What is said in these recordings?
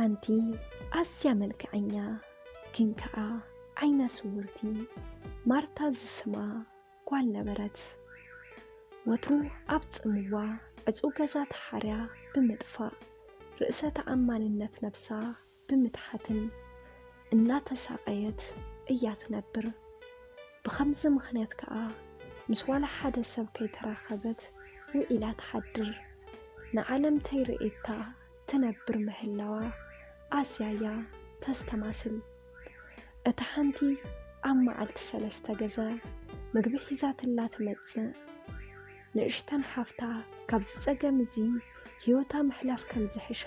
ሓንቲ ኣዝያ መልክዐኛ ግን ከኣ ዓይነ ስውርቲ ማርታ ዝስማ ጓል ነበረት። ወትሩ ኣብ ጽምዋ ዕጹው ገዛ ተሓርያ ብምጥፋእ፣ ርእሰ ተኣማንነት ነብሳ ብምትሓትን እናተሳቐየት እያ ትነብር። ብኸምዚ ምኽንያት ከኣ ምስ ዋላ ሓደ ሰብ ከይተራኸበት ውዒላ ትሓድር። ንዓለም ተይርእየታ ትነብር ምህላዋ ኣዝያ እያ ተስተማስል። እታ ሓንቲ ኣብ መዓልቲ ሰለስተ ገዘ ምግቢ ሒዛትላ ትመጽእ። ንእሽተን ሓፍታ ካብዚ ጸገም እዚ ህይወታ ምሕላፍ ከም ዝሕሻ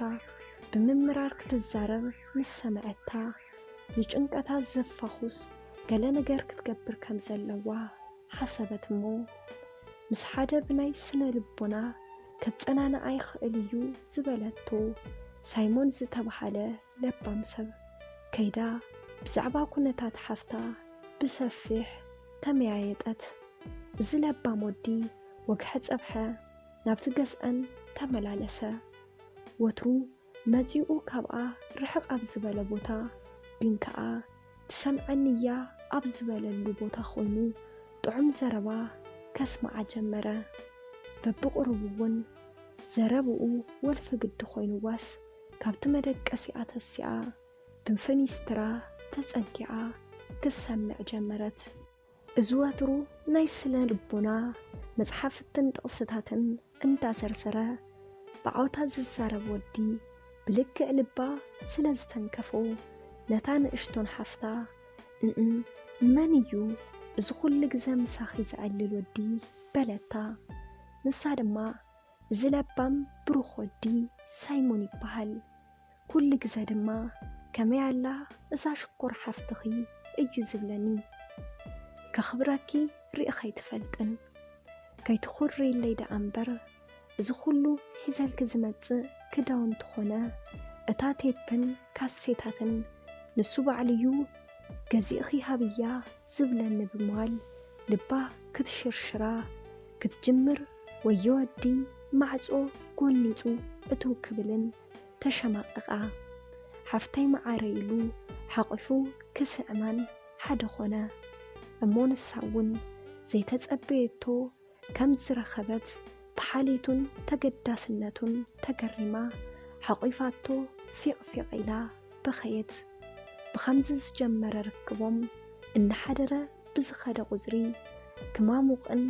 ብምምራር ክትዛረብ ምስ ሰምዐታ፣ ንጭንቀታ ዘፋኹስ ገለ ነገር ክትገብር ከም ዘለዋ ሓሰበት እሞ፣ ምስ ሓደ ብናይ ስነ ልቦና ከጸናንዓ ይኽእል እዩ ዝበለቶ ሳይሞን ዝተባህለ ለባም ሰብ ከይዳ ብዛዕባ ኩነታት ሓፍታ ብሰፊሕ ተመያየጠት። እዚ ለባም ወዲ ወግሐ ጸብሐ ናብቲ ገዝኣን ተመላለሰ። ወትሩ መጺኡ ካብኣ ርሕቕ ኣብ ዝበለ ቦታ ግን ከኣ ትሰምዓኒ እያ ኣብ ዝበለሉ ቦታ ኮይኑ ጥዑም ዘረባ ከስምዓ ጀመረ። በብቕሩቡ እውን ዘረብኡ ወልፊ ግዲ ኮይንዋስ ካብቲ መደቀሲኣ ተሲኣ ብፍኒስትራ ተጸጊዓ ክትሰምዕ ጀመረት። እዚ ወትሩ ናይ ስነ ልቦና መጽሓፍትን ጥቕስታትን እንዳዘርዘረ ብዓውታ ዝዛረብ ወዲ ብልክዕ ልባ ስለ ዝተንከፎ ነታ ንእሽቶን ሓፍታ፣ "እም፣ መን እዩ እዚ ኩሉ ግዘ ምሳኺ ዘዕልል ወዲ?" በለታ። ንሳ ድማ፣ "እዚ ለባም ብሩኽ ወዲ ሳይሞን ይበሃል። ኩሉ ግዘ ድማ ከመይ ኣላ እዛ ሽኮር ሓፍትኺ እዩ ዝብለኒ። ከኽብረኪ ርኢኺ ኣይትፈልጥን። ከይትኹርይለይ ደኣ እምበር፣ እዚ ኩሉ ሒዘልኪ ዝመጽእ ክዳውንቲ ኾነ እታ ቴፕን ካሴታትን ንሱ ባዕሉ እዩ ገዚእኺ ሃብያ" ዝብለኒ ብምባል ልባ ክትሽርሽራ ክትጅምር፣ ወዮ ወዲ ማዕጾ ጎኒጹ እትው ክብልን ተሸማቐቓ። ሓፍተይ መዓረይ ኢሉ ሓቒፉ ክስዕማን ሓደ ኾነ። እሞ ንሳ እውን ዘይተጸበየቶ ከም ዝረኸበት ብሓልየቱን ተገዳስነቱን ተገሪማ ሓቒፋቶ ፊቕ ፊቕ ኢላ በኸየት። ብኸምዚ ዝጀመረ ርክቦም እናሓደረ ብዝኸደ ቁጽሪ ክማሙቕን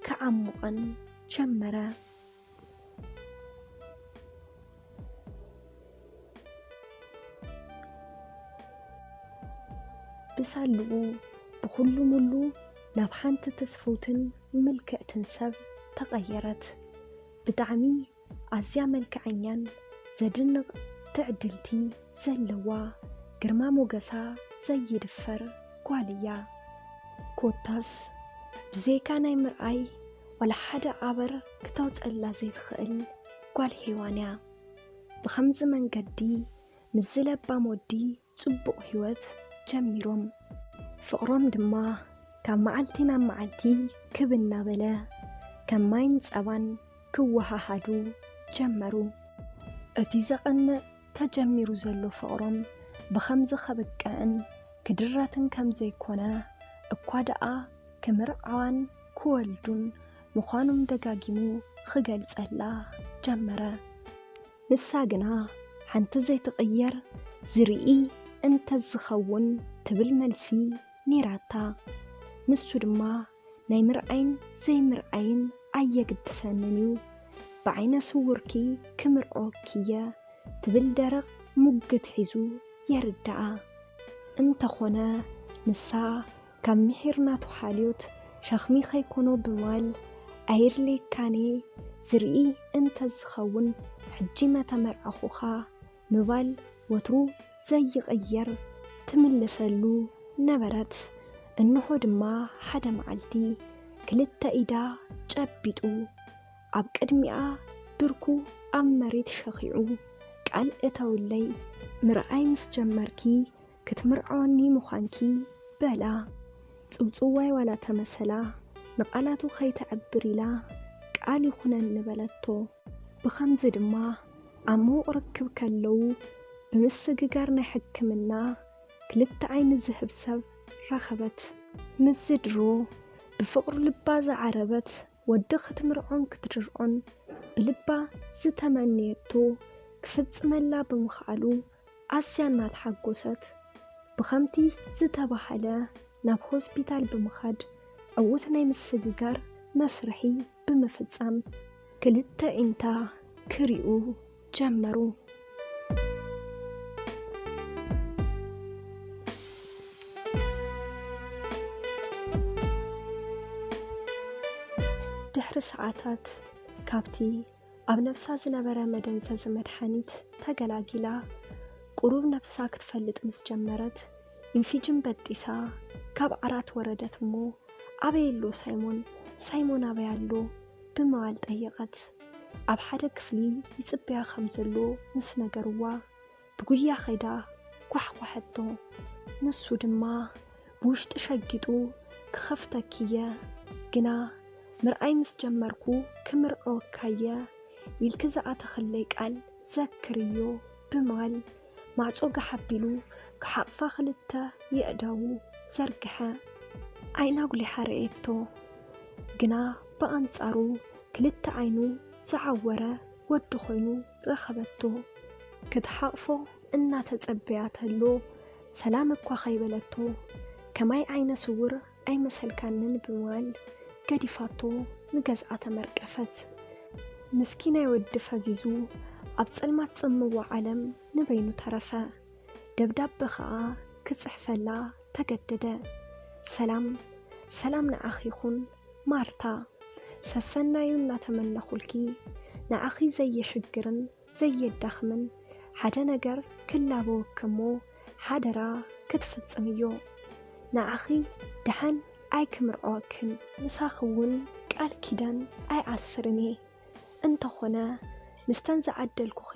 ክዓሙቕን ጀመረ። ብሳልኡ ብኹሉ ሙሉ ናብ ሓንቲ ትስፍውትን ምልክዕትን ሰብ ተቐየረት። ብጣዕሚ ኣዝያ መልክዐኛን ዘድንቕ ትዕድልቲ ዘለዋ፣ ግርማ ሞገሳ ዘይድፈር ጓል እያ። ኮታስ ብዘይካ ናይ ምርኣይ ዋላ ሓደ ኣበር ክተውጸላ ዘይትኽእል ጓል ሄዋን እያ። ብኸምዚ መንገዲ ምስዚ ለባም ወዲ ጽቡቕ ህይወት ጀሚሮም። ፍቕሮም ድማ ካብ መዓልቲ ናብ መዓልቲ ክብ እናበለ ከም ማይን ጸባን ክወሃሃዱ ጀመሩ። እቲ ዘቐንእ ተጀሚሩ ዘሎ ፍቕሮም ብኸምዚ ከብቅዕን ክድረትን ከም ዘይኮነ እኳ ደኣ ክምርዓዋን ክወልዱን ምዃኖም ደጋጊሙ ክገልጸላ ጀመረ። ንሳ ግና ሓንቲ ዘይትቕየር ዝርኢ እንተዝኸውን ትብል መልሲ ኔራታ። ንሱ ድማ ናይ ምርኣይን ዘይምርኣይን ኣየግድሰንን እዩ፣ ብዓይነ ስውርኪ ክምርዖኪ እየ ትብል ደረቕ ሙግት ሒዙ የርድኣ። እንተኾነ ንሳ ካብ ምሒር ናቱ ሓልዮት ሸኽሚ ከይኮኖ ብምባል፣ "ኣየድልየካን እየ፣ ዝርኢ እንተዝኸውን ሕጂ መተመርዓኹኻ" ምባል ወትሩ ዘይቕየር ትምልሰሉ ነበረት። እንሆ ድማ ሓደ መዓልቲ ክልተ ኢዳ ጨቢጡ ኣብ ቅድሚኣ ብርኩ ኣብ መሬት ሸኺዑ፣ "ቃል እተውለይ፣ ምርኣይ ምስ ጀመርኪ ክትምርዓወኒ ምዃንኪ" በላ። ጽውጽዋይ ዋላ ተመሰላ፣ ንቓላቱ ከይተዕብር ኢላ፣ "ቃል ይኹነኒ" በለቶ። ብኸምዚ ድማ ኣብ ምዉቕ ርክብ ከለዉ ብምስግጋር ናይ ሕክምና ክልተ ዓይኒ ዝህብ ሰብ ረኸበት። ምስ ዝድሮ ብፍቕሩ ልባ ዝዓረበት ወዲ ክትምርዖን ክትድርዖን ብልባ ዝተመነየቶ ክፍጽመላ ብምኽኣሉ ኣዝያ እናተሓጎሰት፣ ብኸምቲ ዝተባህለ ናብ ሆስፒታል ብምኻድ ዕዉት ናይ ምስግጋር መስርሒ ብምፍጻም ክልተ ኢንታ ክሪኡ ጀመሩ። ድሕሪ ሰዓታት ካብቲ ኣብ ነብሳ ዝነበረ መደንዘዚ መድሓኒት ተገላጊላ፣ ቁሩብ ነብሳ ክትፈልጥ ምስ ጀመረት፣ ኢንፊጅን በጢሳ ካብ ዓራት ወረደት እሞ፣ "ኣበይ ኣሎ ሳይሞን? ሳይሞን ኣበይ ኣሎ?" ብምባል ጠየቐት። ኣብ ሓደ ክፍሊ ይጽበያ ከም ዘሎ ምስ ነገርዋ፣ ብጉያ ኸይዳ ኳሕኳሐቶ። ንሱ ድማ ብውሽጢ ሸጊጡ፣ "ክኸፍተኪ እየ፣ ግና ምርኣይ ምስ ጀመርኩ ክምርዖካ እየ" ኢልኪ ዝኣተኽለይ ቃል ዘክርዮ ብምባል ማዕጾ ጋሕ ኣቢሉ ክሓቕፋ ክልተ የእዳዉ ዘርግሐ። ዓይና ኣጉሊሓ ረኣየቶ፣ ግና ብኣንጻሩ ክልተ ዓይኑ ዝዓወረ ወዲ ኮይኑ ረኸበቶ። ክትሓቕፎ እናተጸበያ ተሎ፣ ሰላም እኳ ከይበለቶ፣ "ከማይ ዓይነ ስውር ኣይመሰልካንን" ብምባል ገዲፋቶ ንገዝኣ ተመርቀፈት። ምስኪናይ ወዲ ፈዚዙ ኣብ ጸልማት ጽምዋ ዓለም ንበይኑ ተረፈ። ደብዳበ ኸኣ ክጽሕፈላ ተገደደ። "ሰላም፣ ሰላም ንዓኺ ይኹን ማርታ። ሰሰናዩ እናተመነኹልኪ፣ ንዓኺ ዘየሽግርን ዘየዳኽምን ሓደ ነገር ክላበወኪ እሞ፣ ሓደራ ክትፍጽምዮ። ንዓኺ ደሓን ኣይክምርዖክን፣ ምሳኺ እውን ቃል ኪዳን ኣይኣስርን እየ። እንተኾነ፣ ምስተን ዝዓደልኩኺ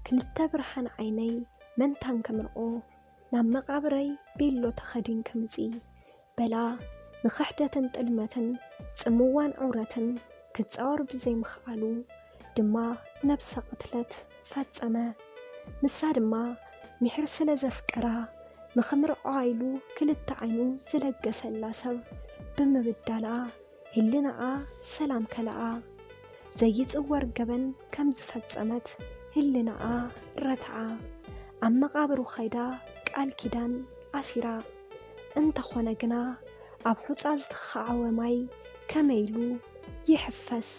ክልተ ብርሃን ዓይነይ መንታን ክምርዖ፣ ናብ መቓብረይ ቤሎ ተኸዲንኪ ምጺ" በላ። ንኽሕደትን ጥልመትን ጽምዋን ዑረትን ክጻወር ብዘይምኽኣሉ ድማ ነብሰ ቅትለት ፈጸመ። ንሳ ድማ ምሒር ስለ ዘፍቀራ፣ ንኽምርዖ ኢሉ ክልተ ዓይኑ ዝለገሰላ ሰብ ብምብዳላ፣ ህልናኣ ሰላም ከለኣ። ዘይጽወር ገበን ከም ዝፈጸመት ህልናኣ ረትዓ። ኣብ መቓብሩ ኸይዳ ቃል ኪዳን ኣሲራ። እንተኾነ ግና፣ ኣብ ሑጻ ዝተኻዕወ ማይ ከመይ ኢሉ ይሕፈስ?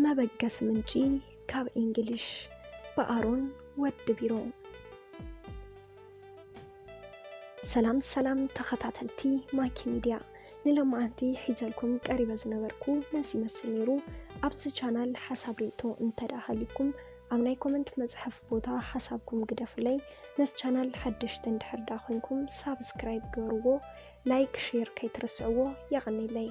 መበገሲ ምንጪ ካብ ኢንግሊሽ፣ ብኣሮን ወዲ ቢሮ። ሰላም ሰላም ተኸታተልቲ ማኪ ሚድያ፣ ንሎማዓንቲ ሒዘልኩም ቀሪበ ዝነበርኩ ነዚ ይመስል ነይሩ። ኣብዚ ቻናል ሓሳብ ርእይቶ እንተ ደኣ ሃልዩኩም፣ ኣብ ናይ ኮመንት መጽሐፍ ቦታ ሓሳብኩም ግደፉለይ። ነዚ ቻናል ሓደሽቲ እንድሕር ደኣ ኮይንኩም፣ ሳብስክራይብ ግበርዎ፣ ላይክ፣ ሼር ከይትርስዕዎ። የቐንየለይ።